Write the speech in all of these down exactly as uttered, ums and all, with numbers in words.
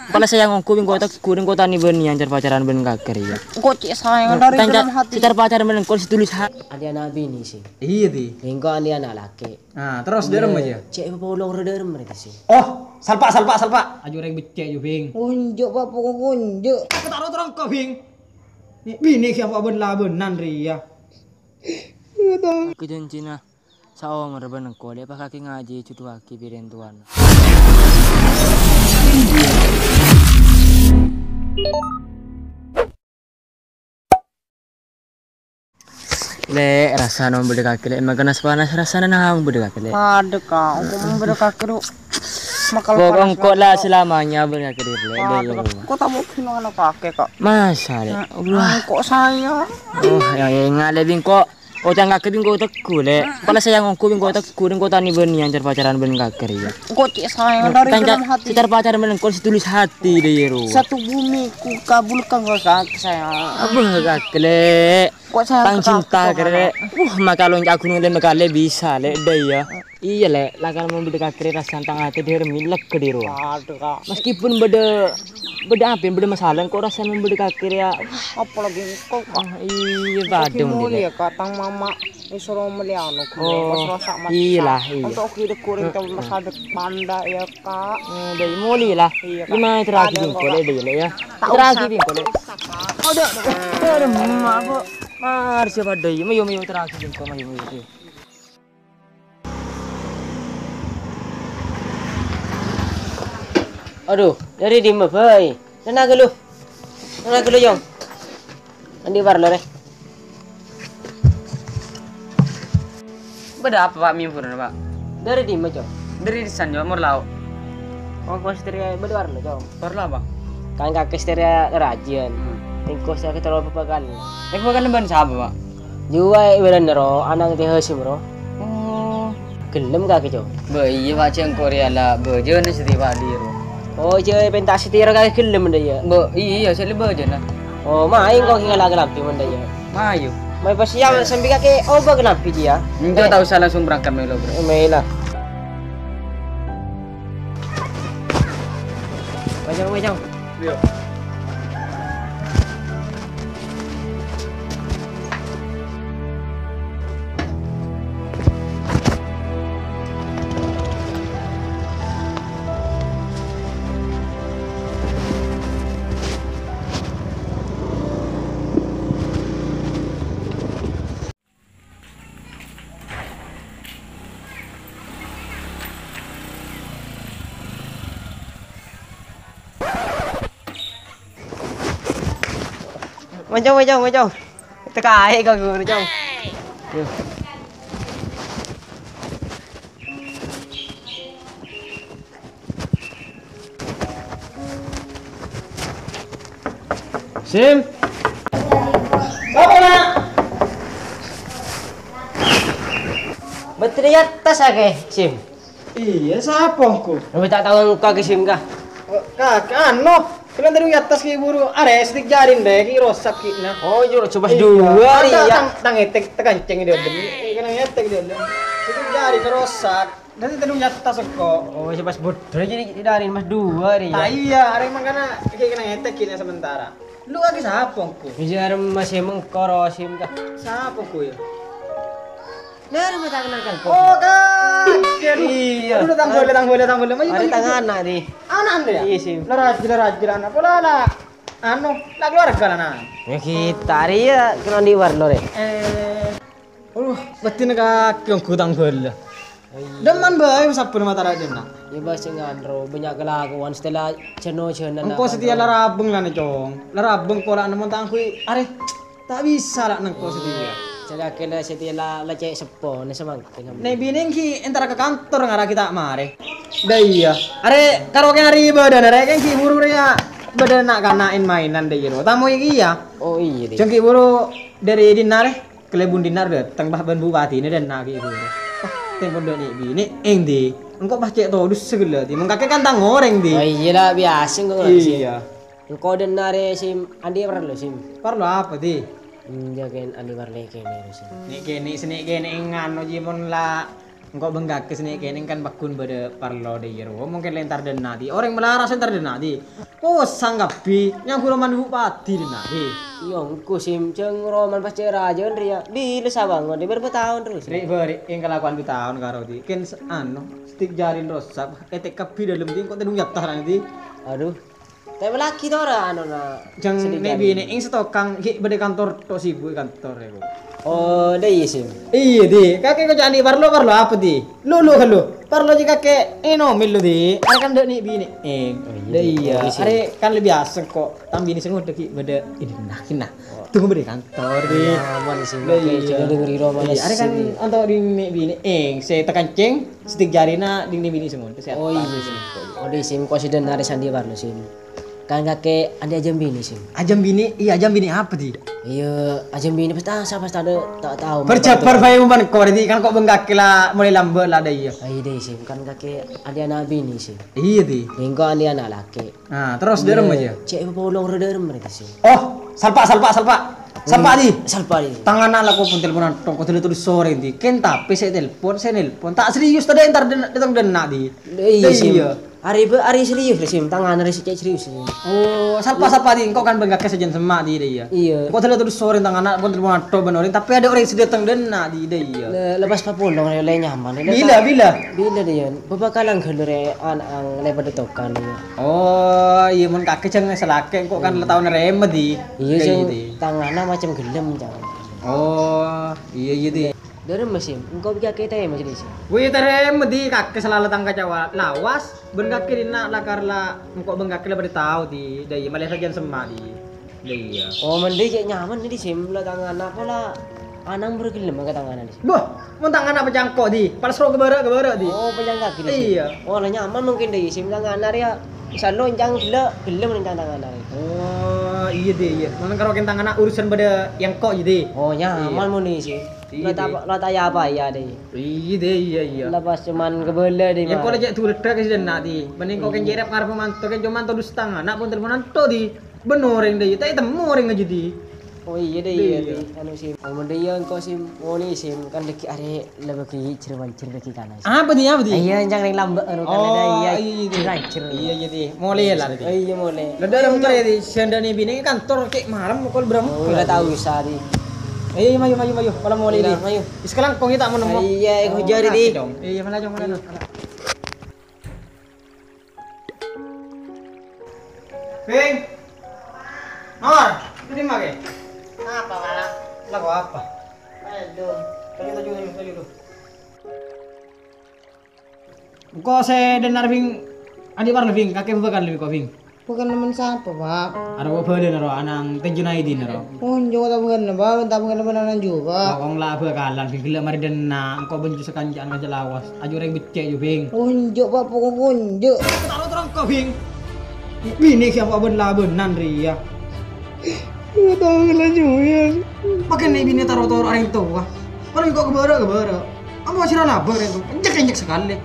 Pala sayang ongghu bi' engko' tegghu, engko' ta' nèbâni entar pacaran bân kakè rèya. Engko' cè' sayang dhâri dâlem atè. Entar pacaran bân engko' sè tulus ha-, Andi' ana' binè sih. Iyâ, Di. Engko' andi' ana' lakè'. Ah, terros dâremma, yâ? Cè' papolong dâremma rèya sih. Oh, salpa', salpa', salpa'. Ajhu orèng beccè', jhu, Bhing. Onjhu', Pak, pokok onjhu'. Aku ta' ro terro engko', Bhing. Nè' binè ghi' apa' bân-labânan rèya. Iyâ, ta. Aku janjina. Saomor bân engko' lè' pas kakè ngajhi jhudhuwaghi bi' rèng towana. Lè', rassana mon bâdâ kakè, Lè'. Mangkana panas rassana naong bâdâ kakè, Lè'. Padâ, Ka'. Engko' mon bâdâ kakè, Du. Makala pokok panas engko' la selamanya bâdâ kakè, Lè'. Padâ, Ka'. Engko' ta' mungkin ana' kakè, Ka'. Masa, Lè'? Wah. Engko' sayang. Oh, ya, ya, enga' Lè' bi' engko'. Oca'na kakè bi' engko' tegghu, Lè'. Pala sayang ongghu bi' engko' tegghu, engko' ta' nèbâni entar pacaran bân kakè rèya. Engko' cè' sayang dhâri dâlem atè. Entar pacaran bân engko' sè tulus atè, dâ' iyâ, ro. Satu bumi ku kabulkan ke kakè, sayang. Abah, kakè, Lè'. Engko' sayang tang cinta, kakè, Lè'. Wah, makala loncat gunung lèma kalè bisa, Lè', dâ' iyâ. Iyâ, Lè', la kan mon bâdâ kakè rèya rassana tang atè dâremma lega, dhi, ro. Padâ, Ka'. Meskipun bâdâ, bâdâ apa, bâdâ masalah, engko' rassana mon bâdâ kakè rèya. Apalagi engko', Ka'. Ah, iyâ, padâ mon molè, Lè'. Ka', tang mama èsoro mellè anu, oh, pas rosak mata. Iyâ la, iyâ. Untuk ghi' deggu' rèng masa depan dâ' iyâ, Ka'. Eh, dâ' iyâ molè la. Iyâ, Ka'. Iyâ, ma' terraghi bi' engko', Lè', dâ' iyâ, Lè', yâ. Terraghi bi' engko', Lè'. Aduh, aduh, aduh, ma' apa? Mara sè padâ, iyâ, mayu, mayu, terraghi bi' engko', mayu, mayu, mayu. Adhu, dâri dimma bhâi? Nana ghâllu. Nana ghâllu, Cong. Andi' parlo, rè? Bâdâ apa, Pak, mèmburna, Pak? Dâri dimma, Cong? Dâri dissa', Cong, mor lao'. Ongkos dâri bâdâ parlo, Cong. Parlo apa? Kan kakè satèya rajin. Hmm. Ongkos kakè terro bâbâkan. Eh, bâbâkan bân sapa, Pak? Juwâ è bârâna, ro, ana'na Hasyim, ro. Oh. Ghellem kakè, Cong? Bâ, iyâ, Pak, cè' engko' rèya la bâjâna satèya, Pak, dhi, ro. Oh, jâ' pènta satèya kakè ghellem, dâ' iyâ? Bâ, iyâ, sè la bâjâna. Oh, mayu engko' ghi' ngala' ka Lampè, mon dâ' iyâ? Mayu. Mayu pas iyâ, sambi kakè obâ ka Lampè, yâ? Enggak, eh, tak usah, langsung berangkat, mèlo, bro. Eh, mèlo. Maju, maju. Iya. Moncong, moncong, moncong. Tekaè ka guru, Cong. Yo. Sim. Apa, Nak? Bâtèra è attas kakè, Sim. Iyâ, sapa engko'? Lu ta' tao engko' kakè, Sim, kah? Ka-, ka-, anu, kèlan tadhung è attas ghi' buru. Arè, sèdhik jhârèna rè, ghi' rosak ghi' na. Oh, iyâ, coba. Iyâ. Dua hari, ada ya. Tang, tang ètèk, tang kancèng è dâlem. Èkèna ètèk è dâlem. Sèdhik jhârèna rosak. Dhâddhi tadhung è attas engko'. Oh, sè pas budhâl jârèya dâri Mas Duwâ rèya. Ta' iyâ, arè mangkana ghi' kèna ètèk ghi' na sementara. Lu kakè sapa engko'? Iyâ, arè masih mengko, Rosim, kah? Sapa engko' yâ? Nah, arè ma' ta' kenal kan? Oh, kakè. Iyâ. Aduh, tang bolè, tang bolè, tang bolè. Maju, maju, maju. Arè tang ana', dhi. Ana', Andre, yâ? Iyâ, Sim. Lara ajhi, lara ajhi, ana'. Pola la, anu, la keluarga la, nah. Yâ, kita rèya kèna andi' parlo rè. Eh. Aduh, bâdina kakè ongghu tang bhâlâ. Dâmman bhâi sabbhân mata rajâna. Yâ, bâ' sè nganro, bânnya' kalakowan satèya jhân-ojhânan. Engko' satèya la rabâng la, Cong. La rabâng polana mon tang ghi' arè. Ta' bisa la nengko satèya. Jhâ' kakè la satèya la, la cè' seppona samangkèn. Nè' binè ghi' entara ka kantor ngara ghi' ta' marè. Dâ' iyâ. Arè karo kèng arè ibâdâna rè kèng ghi' buru rèya bâdâ na'-kana' èn-maènan dâ' iyâ ro. Tamoy kèya. Oh, iyâ, dhi. Jhâ' ghi' buru dâri dinna rè. Kalèbun dinna dâteng, pas bân bupatèna dâ' enna' ghi' buru. Wah, tempon dâ' nè' binè, èndi? Engko' pas cè' todus saghellâ', dhi. Mon kakè kan tang orèng, dhi. Oh, iyâ la, biyasa engko' ngarep, Sim. Iyâ. Engko' dâ' enna' rè, Sim. Andi' parlo, Sim. Parlo apa, dhi? Hmm, jhâ' kèng andi' parlo kènè', Sim. Nè' kènè', sè nè' kènè' ngano, jhi, mon la Engko' bengkakes ne' keneng kan paggun bâdâ parlo dâ' iyâ rowa, mungkin la entar dâ' enna' di. Orèng malaras entar dâ' enna' di. Kosang kabbhi, nyanggu roman bupati dâ' enna' di. Iyâ, engko' Sim, jhâng roman pas cè' rajâna rèya. Bilâ sabangon, di berapa taon terus? Rè' bâri' kalakowan du taon karo di. Ken s-, anu, stik jarin rosak, etek kabbhi dâlem di, engko' tèdung nyata rang di. Aduh. Tapè lagi to ora anona Jhâng sèdhâ ne' jhâ' binè' eng sè tokang ghi' bâdâ kantor to' sibuk è kantor ya, Bu. Oh, dâ' iyâ, Sim. Iyâ, Di. Kakè koca'an di' parlo, parlo apa, Di? Lu, lu, lu. Parlo jhâ' kakè ènomèl lu, Di. Arè kan dâ' ne' binè' eng. Oh, iyâ, Dâ' Di. Iyâ. Oh, iyâ, Sim. Arè kan lebbi aseng ko'. Tang binè sè ngodâ ghi' bâdâ è dinna', dinna'. Oh. Tunggu bâdâ kantor, Di. Iyâ, aman, Sim. Dâ' Oke, iyâ. Jangan dengerin Roma, Iyâ, arè kan Sim. Anto' di' ne' binè' eng sè tèkèncèng. Stik jarina ding-ding bini sè ngontè sè Oh, apa iya, sih? Sim. Oh, di' Sim, kok sè dâ' enna' arè sandi parlo, Sim. Kan kakè andi' ajâm bini, Sim. Ajâm bini? Iyâ, ajâm bini apa, Di? Iyâ, ajâm bini pas ta-, sa-, pas tadâ' ta' tao. Percabar bae umpan kor, Di. Kan kok bengkak la mulai lambâ' la dâ' iyâ. Ayo deh, Sim. Kan kakè andi' ana' bini, Sim. Iyâ, Di. Engko' andi' ana' lakè'. Nah, terros dârem aja. Cè' polong ro dârem berarti, Sim. Oh, salpa', salpa', salpa'. Salpa', Di. Salpa', Di. Tang ana' la ko pon telponan tong, kodhu la todus sorè, Di. Ken tapè sè telpon, sè nelpon. Ta' serius tadâ' entar dâ'-, dâteng dâ' enna', Di. Iyâ, Sim. Iyâ. Arè bâ-, arè serius, Sim. Tang ana' arè sè cè' serius, Sim. Oh, salpa', salpa', Di. Engko' kan bengkak sajân semma', Di, dâ' iyâ. Iyâ. Engko' tadâ' todus sorè tang ana' pon telponan tong bân orèng, tapè adâ' orèng sè dâteng dâ' enna', Di, dâ' iyâ. Le-, lepas papolong, le-, le nyaman. Le-, Bilâ, ta-, bilâ? Bilâ, Di, yân. Bâbâkalan ghâllu rè an-, ang le padâ tokan, iyâ. Oh, iyâ, mon kakè jhâng salakè, engko' kan la tao narèma, Di. Iyâ, Kayak jhâng gitu. Tang ana' macem ghellem, jhâng. Oh, iyâ, iyâ, Di. Dârem, Sim, engko' bi' kakè tarèma, Sim. Wih, tarèma, Di, kakè salala tang kacawa lawas, bân kakè dinna' lakar la, engko' bân kakè la padâ tao, Di. Dâ' iyâ, malè sajân semma', Di. Iyâ. Oh, mending cè' nyaman, Di, Sim, la tang ana' pola anang bergelem ka tang ana', Sim. Bâh, mon tang ana' pacangko', Di. Pas ro ka bârâ', ka bârâ', Di. Oh, pacangko' gini, Sim. Iyâ. Oh, la nyaman mungkin, Di, Sim, tang ana' rèya. Insya Allah, encang gellâ', gellâ' mon encang tang ana' rèya. Oh, iyâ, Di, iyâ. Mon karo ken tang ana' urusan padâ engko', iyâ, Di. Oh, nyaman Iyâ. Mon, Sim. Iyâ, La ta-, Di. La ta' ya apa ya, Di. Iyâ, Di, iyâ, iyâ. La pas cuman kabâlâ, Di, Iyâ, engko' la cè' duledda ka si dâ' enna', Di. Mending engko' ken Iyâ. Cè' rep ngarep manto, ken cuman todus tang ana' pon telponan tong, Di. Bân orèng dâ' iyâ, ta' ètemmo orèng ajâ, Di. Oh, iyâ, dâ' iyâ, Iyâ. Di. Anu, Sim. Oh, mon dâ' iyâ, engko', Sim. Monè, Sim. Kan dâgghi' arè la bâgi jhâr-manjhâr bâgi kana, Sim. Apa, Di? Apa, Di? Iyâ, encang rèng lambâ' anu, kan Oh, ada, iyâ, iyâ, Di. jhâr-manjhâr. Iyâ, iyâ, Di. Molè la, Di. Oh, iyâ, molè. La dârem rè, Di. Sè andi' binè kantor cè' malem, pokol berapa? Oh, la tao bisa, Di. Iyâ, iyâ, mayu, mayu, mayu. Pola molè, Iyâ, Di. mayu. Is kalangkong ta' mon nemmo. Iyâ, eh, Oh, hujâr, Di. makasih, dong. Iyâ, mana, dong, mana, dong. Bing. Nor, itu di mana? Apa, Pak? Lah, kok apa? Aduh. Taju, taju, taju, taju, tuh. Engko' sè dâ' enna', Bing. Andi' parlo, Bing. Kakè bâbâkalan, Bing, ko', Bing. Bâbâkalan sapa, Pak? Arowa bâdâna ro, ana'na Tèh Junaidi na ro. Oh, enjâ' ta' bâbâkalan, Pak. Ta' bâbâkalan bân ana'na jiyâ, Pak. Kong la bâbâkalan, Bing. Ghellâ' marè dâ' enna'. Engko' bânjâ sakanjâ'ân kanca lawas. Aju orèng beccè' jiyâ, Bing. Oh, enjâ', Pak. Pokok enjâ'. Taro terangka, Bing. Binè sè apa bân-labânan rèya. Enjâ' ta' bâbâkalan jiyâ, Pak. Makè nè' binè taro-toro' orèng towa. Palèng engko' ka bârâ', ka bârâ'. Apa sira labâr engko'? Enjek-enjek sakalè.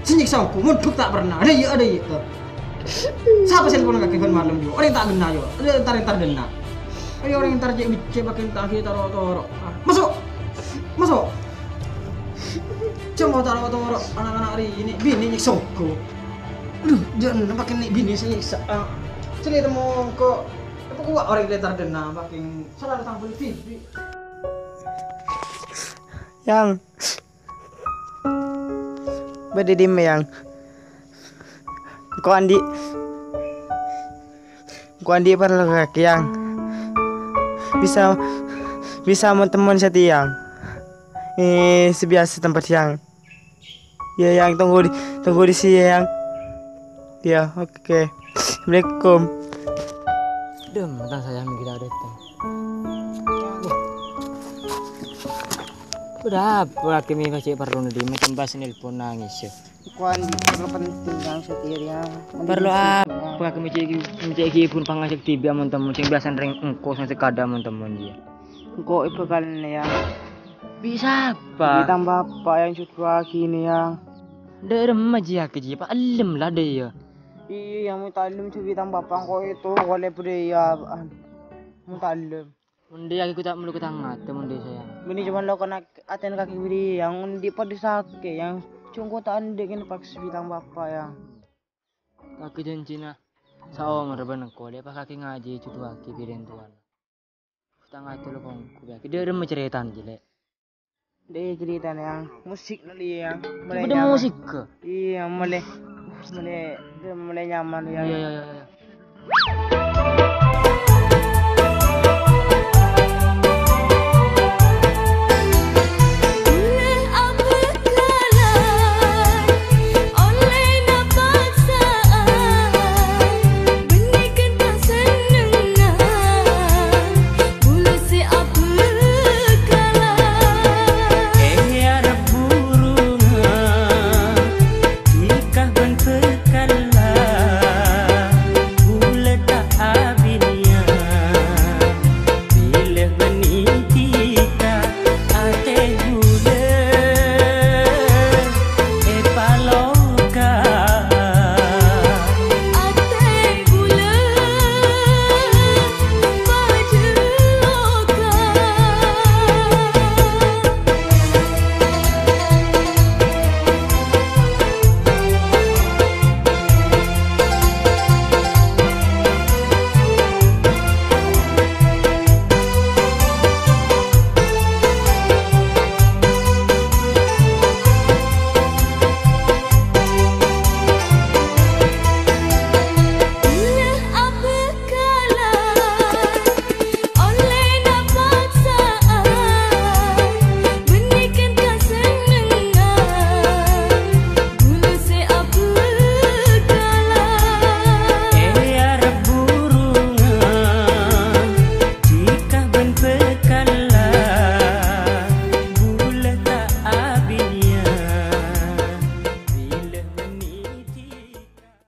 Sè nyèksa engko' mondhuk ta' pernah. Adâ' iyâ, adâ' iyâ. Sapa sè telpon kakè bân malem, yo? Orèng ta' ghenna', yo. Adâ' entar-entar ghenna'. Ayo, orèng entar cè' beccè' pakèn ta' ghi' toro'-toro'. Ah, maso'! Maso'! Cè' mau toro'-toro' ana'-ana' rèya, binè nyèksa engko'. Adhu, jhân pakèn nè' binè sè nyèksa. Ah, sè temmo engko'. Apa kowa orèng entar ghenna', pakèn sala tang bâli dhibi'. Yang. Bâdâ è dimma, Yang? Engko' andi', engko' andi' parlo ka kakè, Yang. Bisa, bisa mon-temmon satèya, Yang. Eh, sè biyasa tempat, Yang. Iyâ, Yang, tunggu di, tunggu di sini, Yang. Iyâ, oke. Assalamualaikum. Dum, matang saya mungkin ada datang. Udah, lagi mi masih perlu nih, macam pas nelpon nangis ya. Kuan perlu penting yang setir ya. Perlu apa? Kami cek, cek ibu pangajak tiba mon-temmon, sing biasa rèng engko' sing sekada mon-temmon dia. Engko' ibu kan ya. Bisa apa? Ditambah apa yang sudah gini ya. Dâ' remma jiyâ kakè jiyâ, pa' ellem la dâ' iyâ. Iyâ, ya, muta'allim jiyâ tang bapa' engko' itu, wala budaya, muta'allim. Mon dâ' iyâ kakè ta' melu ka tang atè, mon dâ' iyâ sayang. Bânnè coma loko'na atèna kakè bâdâ, Yang, ondi' padâ sakè', Yang. Congko ta' anḍi' kènè paksa bi' tang bapa', Yang. Kakè jhânjhina saomor bân engko', lè' pas kakè ngajhi èjhuduwâghi bi' rèng towana. Tang ajâ lo kongko, ya. Kèdâ' remma carètana, Ji, lè'. Dâ' carètana, Yang. Musik nolè, Yang. Mulai Bâdâ nyaman. Musik, kah? Iyâ, mulai, mulai, mulai nyaman, Yang. Iyâ, iyâ, iyâ, iyâ.